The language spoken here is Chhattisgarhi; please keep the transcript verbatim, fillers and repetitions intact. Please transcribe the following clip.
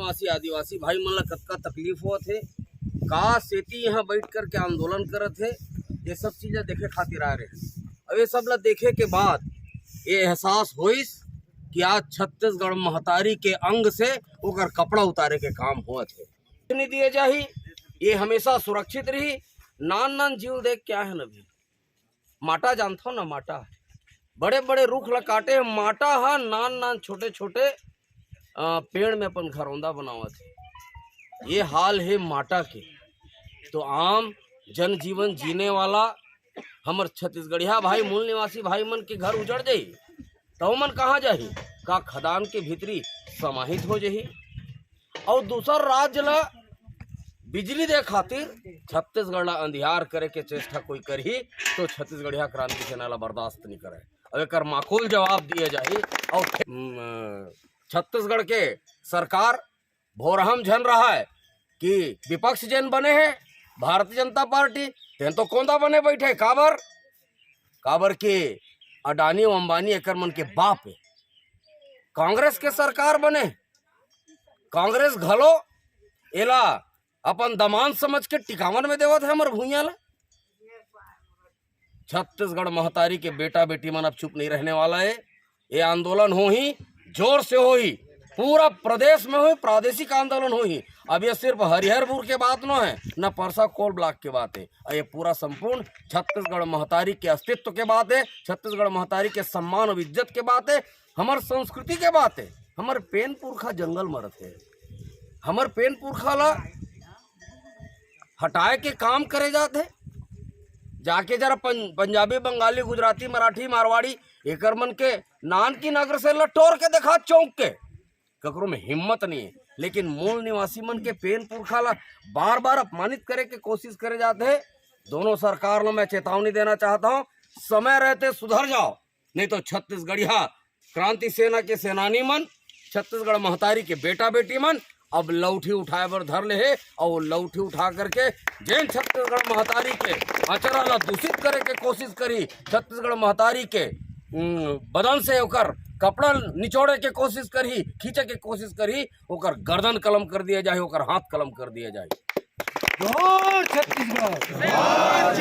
आदिवासी, आदिवासी भाई मन ला कतका तकलीफ होत हे, का सेती यहाँ बैठ करके आंदोलन करत हे, ये सब चीज ला देखे खातिर आए रहे। अब ये सब ला देखे के बाद ये एहसास होइस कि आज छत्तीसगढ़ महतारी के अंग से ओकर कपड़ा उतारे के काम होत हे। नहीं दिए जाही, ये हमेशा सुरक्षित रही। नान नान जीव देख क्या है न भी, माटा जानथो ना, माटा, बड़े बड़े रुख ला काटे, माटा हा नान नान छोटे छोटे, अ, पेड़ में अपन घरौंदा बनावत हे। ये हाल हे माटा के। तो आम जनजीवन जीने वाला हमर छत्तीसगढ़िया भाई, मूल निवासी भाई मन के घर उजड़ जाही, त ओमन कहाँ जाही? का खदान के भीतरी समाहित हो जाही? और दूसर राज्य ला बिजली दे खातिर छत्तीसगढ़ ला अंधियार करे के चेष्टा कोई करही, तो छत्तीसगढ़िया क्रांति सेना ला बर्दाश्त नहीं करे। अब एकर माकूल जवाब दिए जाही। और खे-, म, छत्तीसगढ़ के सरकार भोरहम झन रहा है कि विपक्ष जेन बने हैं, भारतीय जनता पार्टी, तेन तो कोंदा बने बैठे। काबर? काबर के अडानी और अंबानी एकर मन के बाप है। कांग्रेस के सरकार बने, कांग्रेस घलो एला अपन दमान समझ के टिकावन में देवत है हमर भुइयां ला। छत्तीसगढ़ महतारी के बेटा बेटी मन अब चुप नहीं रहने वाला है। ये आंदोलन होही, जोर से होही, पूरा प्रदेश में होही, प्रादेशिक आंदोलन होही। अब ये सिर्फ हरिहरपुर के बात न है, न परसा कोल ब्लॉक के बात है, ये पूरा संपूर्ण छत्तीसगढ़ महतारी के अस्तित्व के बात है, छत्तीसगढ़ महतारी के सम्मान और इज्जत के बात है, हमर संस्कृति के बात है। हमर पेन पुरखा जंगल में रथे, हमर पेन पुरखा ला हटाए के काम करे जात है। जाके जरा पं-, पंजाबी, बंगाली, गुजराती, मराठी, मारवाड़ी, एकर मन के नान की नगर से लटोर के देखा, चौंक के। ककरो में हिम्मत नहीं है, लेकिन मूल निवासी मन के पेन पुरखा ला बार बार अपमानित करे के कोशिश करे जात है। दोनों सरकार ला मैं चेतावनी देना चाहता हूँ, समय रहते सुधर जाओ, नहीं तो छत्तीसगढ़िया क्रांति सेना के सेनानी मन, छत्तीसगढ़ महतारी के बेटा बेटी मन अब लौठी उठाए बर धर ले हे, और वो लौठी उठा करके जेन छत्तीसगढ़ महतारी के अचरा ला दूषित करे के कोशिश करही, छत्तीसगढ़ महतारी के, उम, बदन से ओकर कपड़ा निचोड़े के कोशिश करही, खींचे के कोशिश करही, ओकर गर्दन कलम कर दिया जाए, ओकर हाथ कलम कर दिया जाए। जोहार छत्तीसगढ़।